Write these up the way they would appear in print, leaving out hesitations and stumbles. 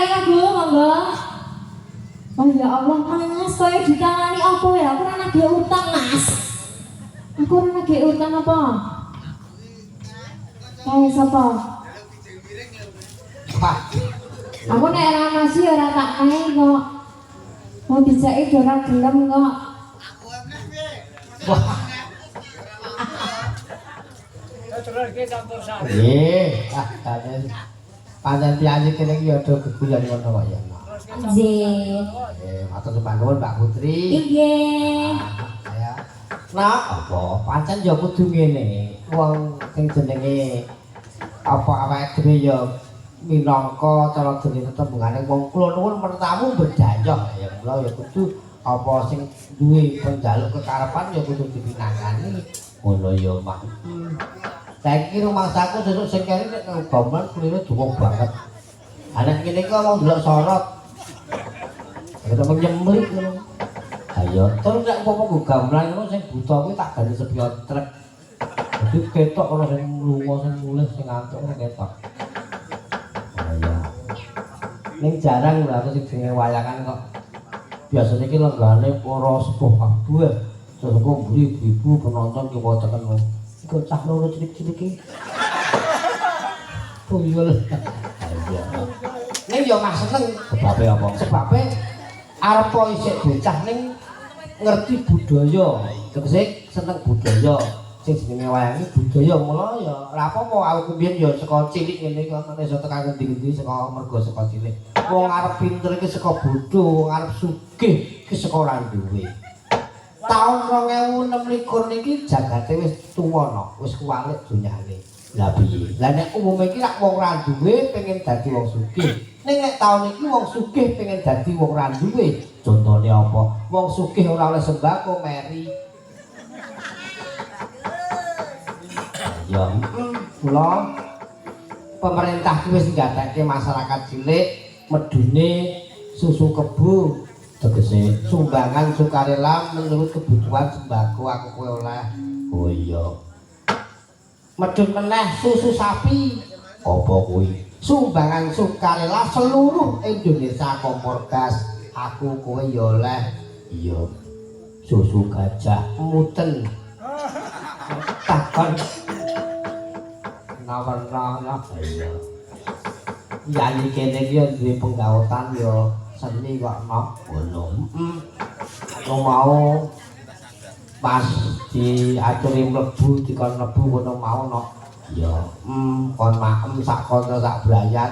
golek lagu monggo. Oh ya Allah Mas, koyo ditangani apa ya? Aku ora nagih utang, Mas. Aku ora nagih utang apa? Kayak sapa? Wah, Aku nek ora masih ora tak naik kok. Mau dijaki ora gelem kok. Wah. Nggih, ah pancen pancen piyayi kene iki ya do geguyon ngono kok ya. Nggih. Matur sembah nuwun Mbak Putri. Nggih. Ya. Nah, apa pancen ya kudu ngene. Wong sing jenenge apa awake dhewe ya minangka cara dene tetembungane wong kula nuwun mertamu berdayah ya kula ya kudu apa sing duwe penjaluk kekarepan ya kudu dipinangani ngono ya Mak. Saiki rumangsaku sesuk sing kene nek gamelan kulire dawa banget. Ha nek ngene iki wong delok sorot. Ketemu nyemlik ngono. Ayo, terus nek umpama nggo gamelan ngono sing buta kuwi tak ganti spion trek. Dadi ketok ana sing lunga, sing mulih, sing ngantuk ngono ketok. Ayo. Ning jarang lho aku sing jenenge wayangan kok. Biasane iki lenggane para sepuh kabeh. Terus kok mburi ibu-ibu penonton ki wonten ngono. Iku cah loro cilik-cilik iki. Tuyul. Ayo. Ning ya mah seneng. Sebabe apa? Sebabe arepa isih bocah ning ngerti budaya. Tegese seneng budaya. Sing jenenge wayang iki budaya mula ya ora apa-apa aku mbiyen ya saka cilik ngene iki ana iso tekan ngendi-ngendi saka mergo saka cilik. Wong arep pinter iki saka bodho, wong arep sugih iki saka ora duwe. Taun 2026 niki jagate wis tuwa no, wis kuwalik dunyane. Lah piye? Lah nek umume iki rak wong ora duwe pengen dadi wong sugih. Ning nek taun iki wong sugih pengen dadi wong ora duwe. Contone apa? Wong sugih ora oleh sembako meri. Ya, kula pemerintah ki wis nggatekke masyarakat cilik medune susu kebu tegese sumbangan sukarela menurut kebutuhan sembako aku kowe oleh. Oh iya. Medun meneh susu sapi. Apa kuwi? Sumbangan sukarela seluruh Indonesia kompor gas aku kowe ya oleh. Iya. Susu gajah muten. Takon nawarna iya. Yayi kene iki ya duwe penggawetan ya seni kok no. Ngono. Heeh. Aku mau pas diaturi mlebu dikon mlebu ngono mau no. Ya, kon maem sak kanca sak brayat.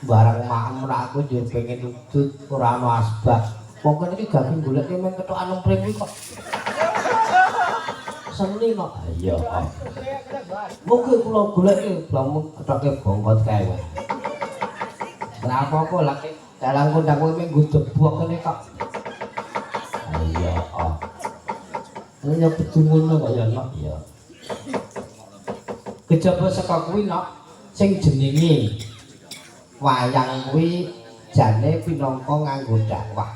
Bareng maem ora aku yo pengen udut ora ana asbak. Wong kene iki gage goleke men kethokan empring kuwi kok. Seni kok. Iya. Mugi kula goleke blamu kethoke bongkot kae wae. Ora apa-apa lah dalang kondang kowe mung nggo debok kene kok. Iya. Ya kudu ngono kok ya, Nok. Iya. Kejaba saka kuwi, Nok, sing jenenge wayang kuwi jane pinangka nganggo dakwah.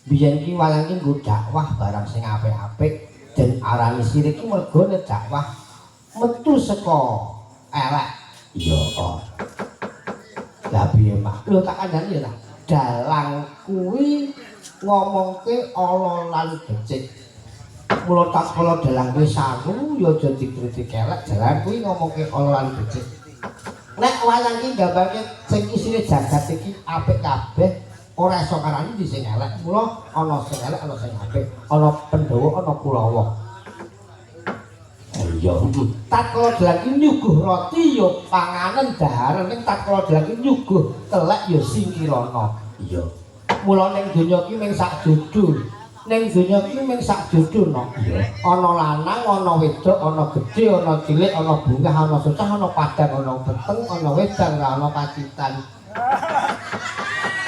Biyen ki wayang ki nggo dakwah barang sing apik-apik den arani sirik ki mergo nek dakwah metu saka elek. Iya kok. Lah piye, Mak? Lho tak kandhani ya ta. Dalang kuwi ngomongke ala lan becik. Mula tatkala dalang kuwi saru ya aja dikritik elek, dalang kuwi ngomongke ala lan becik. Nek wayang ki gambarke sing isine jagat iki apik kabeh, ora iso ngarani ndi sing elek. Mula ana sing elek, ana sing apik, ana Pandhawa, ana Kurawa. Iya. Tatkala dalang ki nyuguh roti ya panganen daharan, ning tatkala dalang ki nyuguh telek ya singkirana. Iya. Mula ning donya ki mung sak jodoh. Ning donya ki mung sak jodoh no. Iya. Ana lanang, ana wedok, ana gedhe, ana cilik, ana bungah, ana susah, ana padang, ana peteng, ana wedang, ora ana pacitan.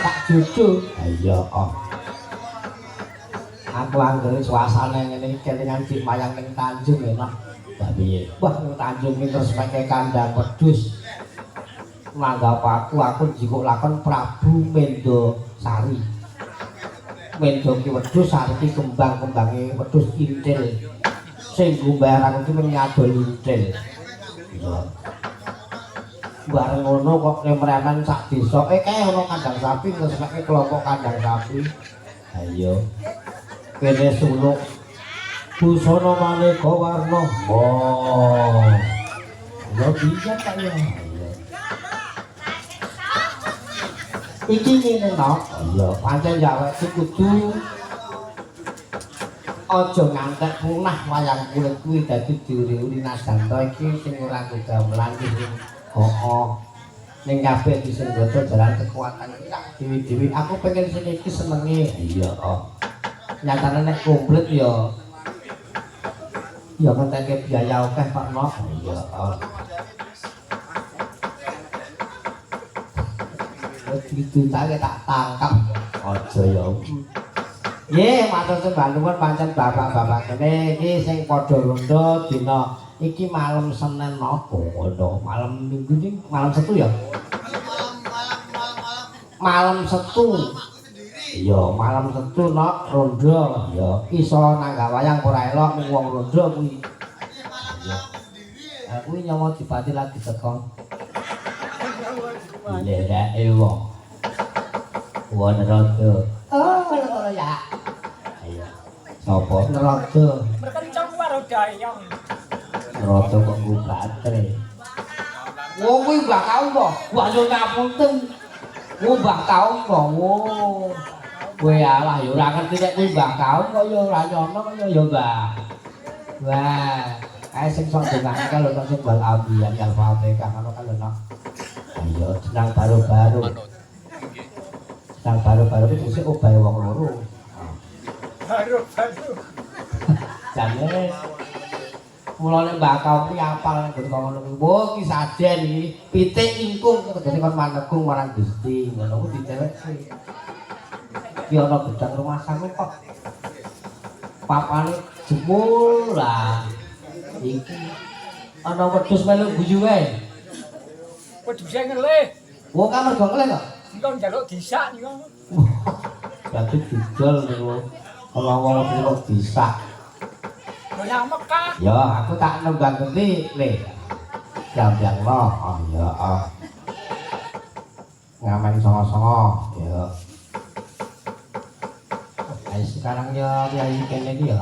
Sak jodoh. Iya, oh. Aku anggere suasana ngene iki kelingan cik wayang ning Tanjung enak. Lah piye? Wah, ning Tanjung iki terus pakai kandang wedhus. Nanggap aku njikuk lakon Prabu Mendo Sari. Mendo ki wedhus, sari ki kembang-kembange wedhus intil. Sing nggo mbayar aku ki mung nyadol intil. Iya. Bareng ngono kok remremen sak desa. Kae ana kandang sapi ngresmeke kelompok kandang sapi. Ha iya. Kene suluk busana maneka warna. Oh. Ya bisa tak ya. Iki ngene no. Iya, pancen ya awake kudu aja ngantek punah wayang kulit kuwi dadi diuri-uri najanto iki sing ora gamelan iki. Heeh. Ning kabeh disenggoto jalan kekuatan iki tak dewi-dewi. Aku pengen sing iki senenge. Iya, oh. Nyatane nek komplit ya ya ngentekke biaya akeh Pak Nok. Iya, oh. Ditutake tak tangkap. Aja ya. Nggih, matur sembah nuwun pancen bapak-bapak kene iki sing padha rondo dina iki malam Senin napa ngono. Malam Minggu iki malam Setu ya? Malam Setu. Iya, malam Setu nok rondo. Ya, iso nanggap wayang ora elok mung wong rondo kuwi. Iya. Kuwi nyawa dipati lagi teko. Lerake wong. Wong rondo. Oh, ngono ya. Ayo. Sapa nerodo? Merkencong karo dayang. Nerodo kok nggo batere. Wong kuwi Mbah Kaum kok. Wah yo ngapunten. Wong Mbah Kaum kok. Wo. Kowe alah ya ora ngerti nek kuwi Mbah Kaum kok ya ora nyono kok ya Mbah. Wah, kae sing sok dongane kalau nek sing bal ambiyan ya Al-Fatihah ngono kan lho. Ayo senang baru-baru. Senang baru-baru iki sik obahe wong loro. Baru-baru. Jane mulane Mbah Kaum ki apal nek kok ngono kuwi. Wo ki sajen iki pitik ingkung tegese kon manekung marang Gusti. Ngono kuwi dicewek. Ki ana gedang rumah saku kok. Papane jemul lah. Iki ana wedhus melu guyu wae. Wedhuse ngelih. Wo ka mergo ngelih kok. Engko njaluk disak niku. Berarti didol niku. Kalau wong kok disak. Nang Mekah. Ya, aku tak nembang ngendi, Le. Jam-jam lo. Oh ya, oh. Ngamen songo-songo, ya. Ayo sekarang ya priyayi kene iki ya.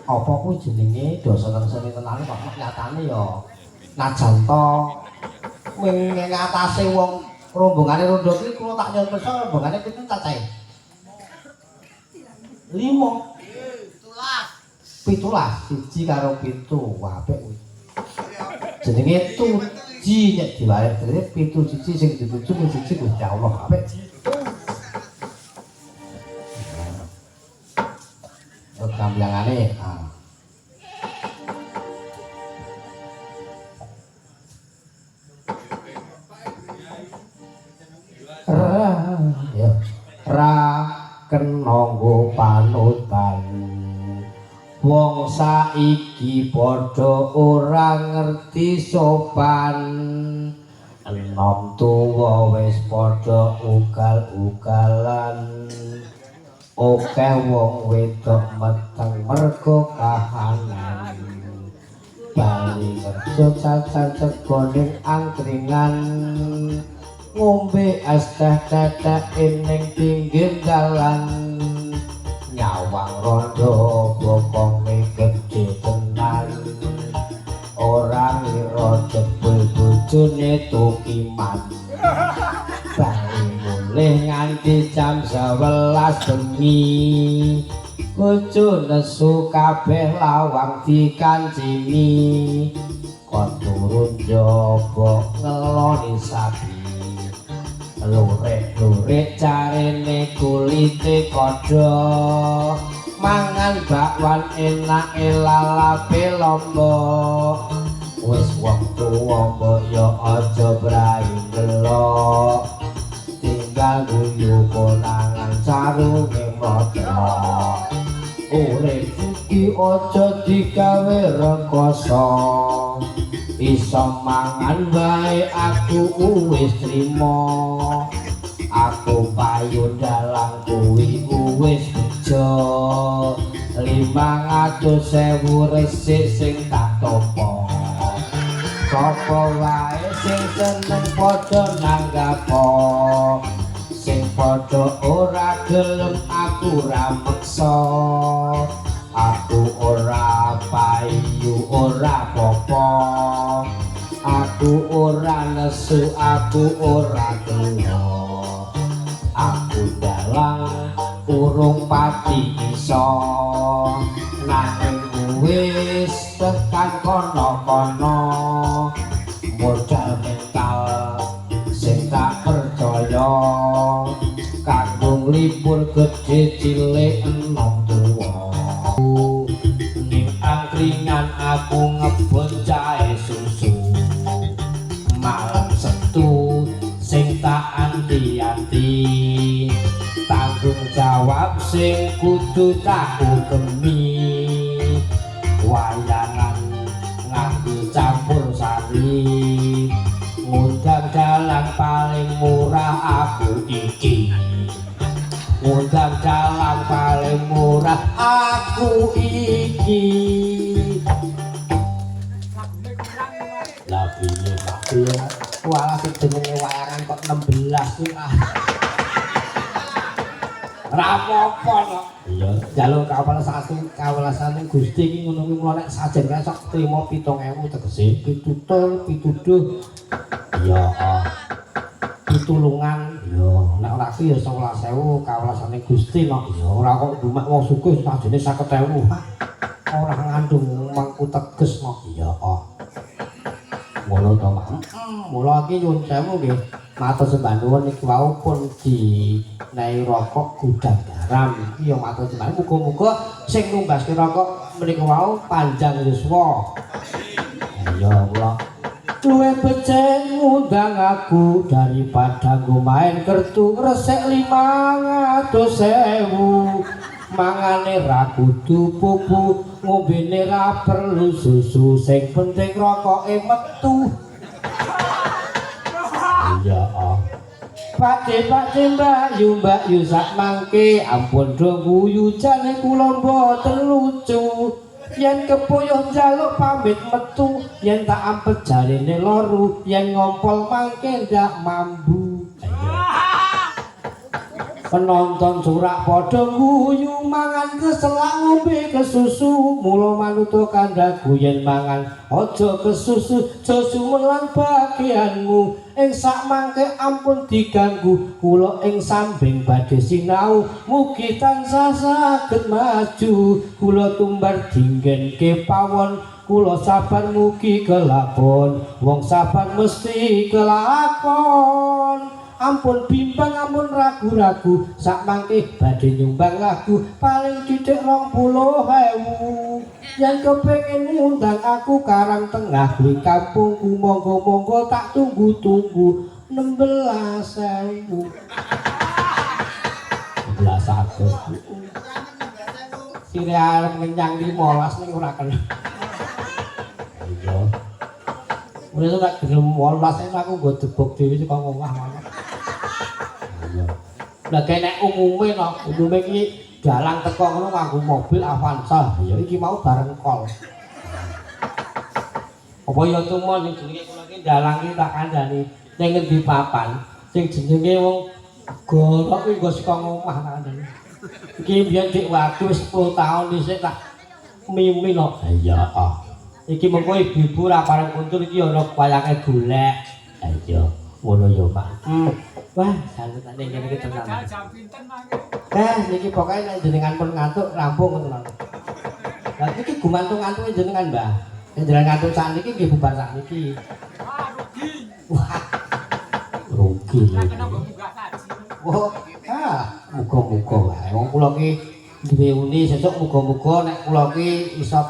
Apa kuwi jenenge dosa nang seni tenan kok nyatane ya najan to ning ngatasé wong rombongane rondo kuwi kula tak nyuwun pirsa rombongane pinten cacahe? 5. 17 1 karo 7. Wah, apik kuwi. Jenenge tuji nek diwalik dhewe 7 siji sing dituju mung siji Gusti Allah. Apik. Kambyangane. Ah. Ra ya. Ra kena nggo panutan. Wong saiki padha ora ngerti sopan. Enom tuwa wis padha ugal-ugalan. Akeh wong wedok meteng mergo kahanan. Bali kerja cacat sego ning angkringan. Ngombe es teh tetek ning pinggir dalan. Nyawang rondo bokonge gedhe tenan. Ora ngira jebul bojone tukiman. Bali mulih nganti jam 11 bengi. Bojo nesu kabeh lawang dikancini. Kon turun njaba ngeloni sapi. Lurik-lurik carene kulite kodho. Mangan bakwan enake lalape lombok. Wis wong tuwa mbok ya aja brai ndelok. Tinggal guyu konangan sarunge mlothok. Urip iki aja digawe rekoso. Iso mangan wae aku wis trimo. Aku payu dalang kuwi wis bejo. 500.000 resik sing tak tampa. Sapa wae sing seneng padha nanggapo, sing padha ora gelem aku ora meksa. Aku ora payu ora popo, aku ora nesu, aku ora gelo. Aku dalang urung pati iso, nanging wis tekan kono-kono. Modal mental sing tak percaya, kanggo nglipur gedhe cilik enom tuwa. Ning angkringan aku ngebon jahe susu, malam Setu sing tak anti-anti, tanggung jawab sing kudu tak ugemi. Wayangan nganggo campur sari, ngundang dalang paling murah aku iki, ngundang dalang paling murah aku iki. Lagune kurang, Mas. Lah piye, Pak? Piye? Walah, sing jenenge wayangan kok 16 kuwi ah. Ora apa-apa kok. Iya, njaluk kawelasan kawelasane Gusti iki ngono kuwi, mula nek sajen kae sok trimo 7000 tegese pitutur pituduh. Iya, ah. Pitulungan. Iya, nek ora kuwi ya 11.000 kawelasane Gusti no. Iya, ora kok dumek wong sugih sajene 50.000. Hah, ora ngandung mangku teges no. Iya, ah. Ngono to, Mak. Mula iki nyuwun sewu nggih. Matur sembah nuwun iki wau pun dinehi rokok Gudang Garam. Iki ya matur sembah. Muga-muga sing numbaske rokok menika wau panjang yuswa. Iya, mula luwih becik ngundang aku daripada nggo main kertu resik 500.000. Mangane ra kudu pupu, ngombene ra perlu susu, sing penting rokoke metu. Iya, ah. Pakde, Pakde, Mbak Yu, Mbak Yu, sak mangke ampun do guyu, jane kula mboten lucu. Yen kepoyoh njaluk pamit metu, yen tak ampet jarene loro, yen ngompol mangke ndak mambu. Penonton surak padha guyu, mangan keselak ngombe kesusu, mula manut kandhaku yen mangan aja kesusu, aja sumelang bagianmu. Ing sak mangke ampun diganggu, kula ing sambing badhe sinau, mugi tansah saged maju. Kula tumbar dinggenke pawon, kula sabar mugi kelakon, wong sabar mesti kelakon. Ampun bimbang, ampun ragu-ragu, sak mangke badhe nyumbang lagu paling dithik 20.000. Yen kepengin ngundang aku Karang Tengah kuwi kampungku, monggo-monggo tak tunggu-tunggu. 16.000. 1600. Sire arep ngenyang 15 ning ora kena. Iya. Wis tak gelem 18 aku nggo debok dhewe saka omah ngono. Iya. Lah kene umume no, umume iki dalang teko ngono nganggo mobil Avanza. Ya iki mau bareng kol. Apa ya tumon sing jenenge kula iki dalang iki tak kandhani ning ngendi papan sing jenenge wong gorok kuwi nggo saka omah tak kandhani. Iki biyen dik waktu wis 10 tahun dhisik tak mimi no. Iya, ah. Iki mengko ibu-ibu ra pareng kuntur iki ana wayange golek. Ha iya, ngono ya, Pak. Wah, salutane ngene iki tenan. Jam pinten mangke? Eh, niki pokoke nek jenengan pun ngantuk rampung ngono lho. Lah niki gumantung ngantuke jenengan, Mbah. Nek jenengan ngantuk sakniki nggih bubar sakniki. Wah, rugi. Wah. Rugi. Ora kena mbok munggah kaji. Oh, ah, muga-muga wae. Wong kula ki duwe uni sesuk muga-muga nek kula ki iso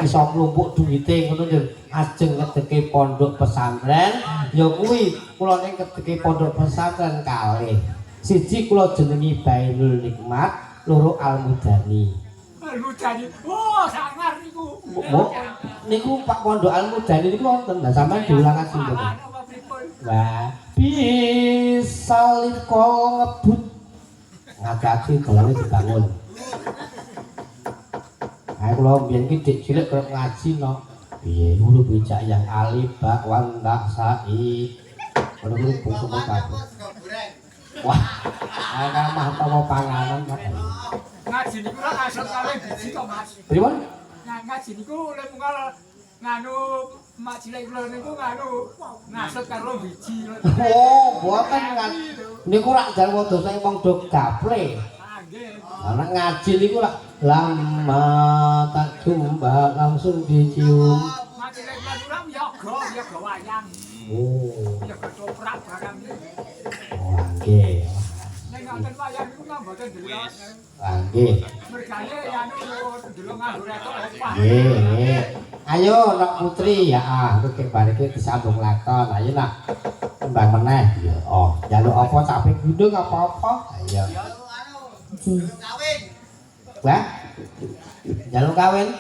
iso mlumpuk duwite ngono yo ajeng ngedeke pondok pesantren. Ya kuwi kula ning ngedeke pondok pesantren kalih. Siji kula jenengi Bainul Nikmat, loro Al Mudani. Al-Mudani. Oh, sangar niku. Mbok niku Pak Pondok Al Mudani niku wonten. Lah sampean diulang ngaji mboten? Apa pripun? Wah, bisa liko ngebut. Ngati-ati dalane dibangun. Nah, kula mbiyen ki dik cilik kerep ngaji no. Piye huruf hijau yang alif ba wan ta sa i. Ngono kuwi bungsu kabeh. Wah, ana mah tawa panganan kok. Ngaji niku ora asal kalih biji to, Mas. Pripun? Ngaji niku oleh mungkal nganu mak cilik kula niku nganu ngasut karo biji. Oh, boten kan. Niku rak jarwo dosa wong do gaple. Ah, nggih. Lah nek ngaji niku lak lama tak jumpa langsung dicium. Mak cilik kula niku rak yoga, yoga wayang. Oh, Yoga toprak barang niku. oh nggih. Nek ngoten wayang niku mah mboten delok. Ah, nggih. Mergane anu delok nganggo retok opah. Nggih, nggih. Ayo Nok Putri ya ah, kowe kek bar iki disambung lakon. Ayo nak kembang meneh. Ya oh, njaluk apa cape gunung apa-apa. Ayo. Nggih. Wah. Njaluk kawin.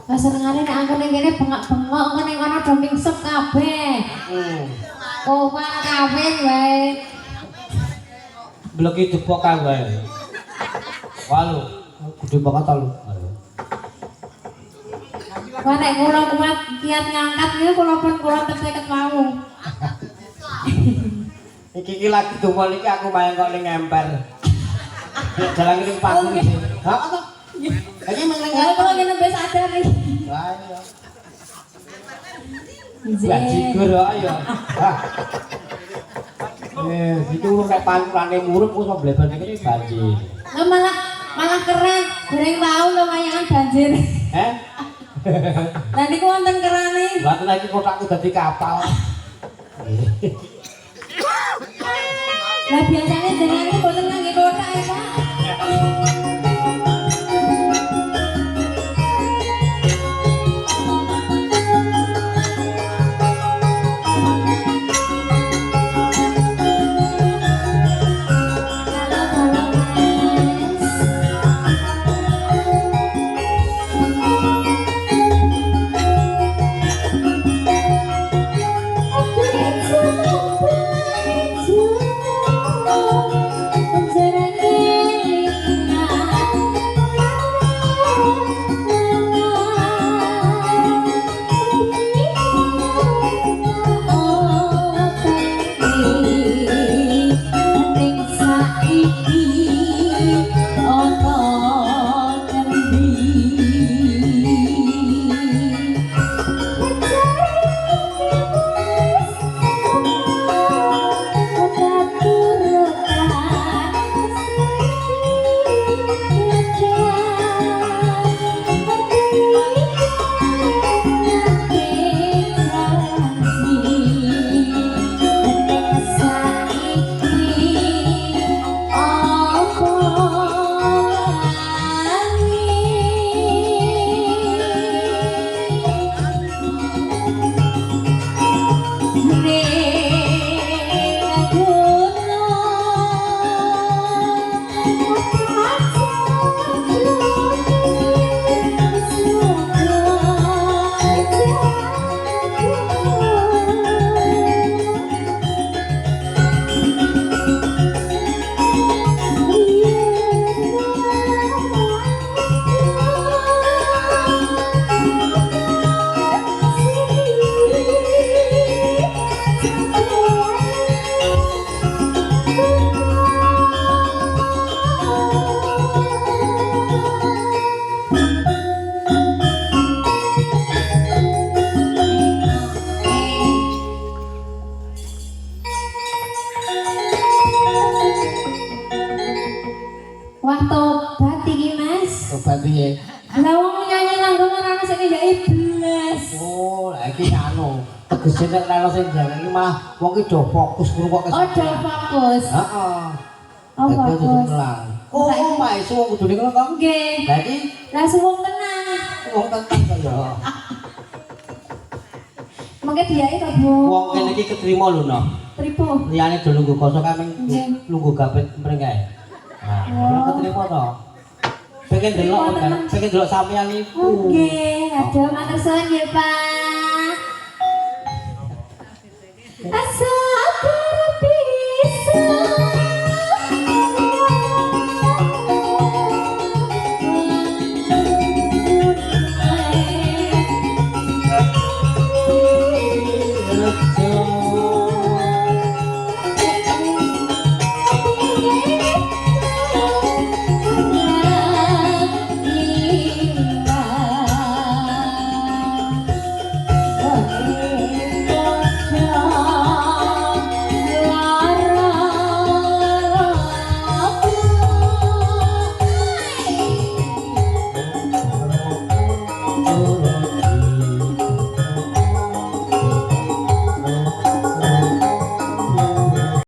Lah senengane nek aku ning kene bengak-bengok engko ning kono do mingsep kabeh. Kowe kawin wae. Bleki depok kae wae. Walu, gede banget ta lu. Wah nek kula kuat kiat ngangkat niku kula pun kula teket wau. Iki iki lagi dumol iki aku bayang kok ning emper. Dalang ning panggung iki. Heeh to. Iki meng ning Lah kula kene wis sadar iki. Lah iya. Nggih. Bajigur ayo. Hah. Iki urung nek panturane murup wis mbleban iki banjir. Lah malah malah keren, goreng tau lho wayangan banjir. Heh? Lah niku wonten kerane. Lah tenan iki kotakku dadi kapal. Lah biasane jenengan niku mboten ngangge kotak ya, Pak. Halo, halo, Mas. Saiki ana ngendi? Wah tobat iki Mas. Tobat piye? Lah wong nyanyi langgeng ora ono sing ngejaki blas. Oh, lah iki anu, tegese nek lelo sing jalan iki malah wong ki do fokus ngrungokke. Oh, do fokus. Heeh. Oh, fokus. Oh, mae suwung kudune ngono kok. Nggih. Lah iki Lah suwung tenang. wong tenang kok ya. Mengke biae to, Bu. Wong kene iki ketrima lho, no. Pripun? Liyane do lungguh kosong kae ming Nggih. lungguh gapit mring kae. Nah, Oh. ketrima to. Pengen delok Ketrima tenan. pengen delok sampeyan iku. Nggih, aduh matur suwun nggih, Pak.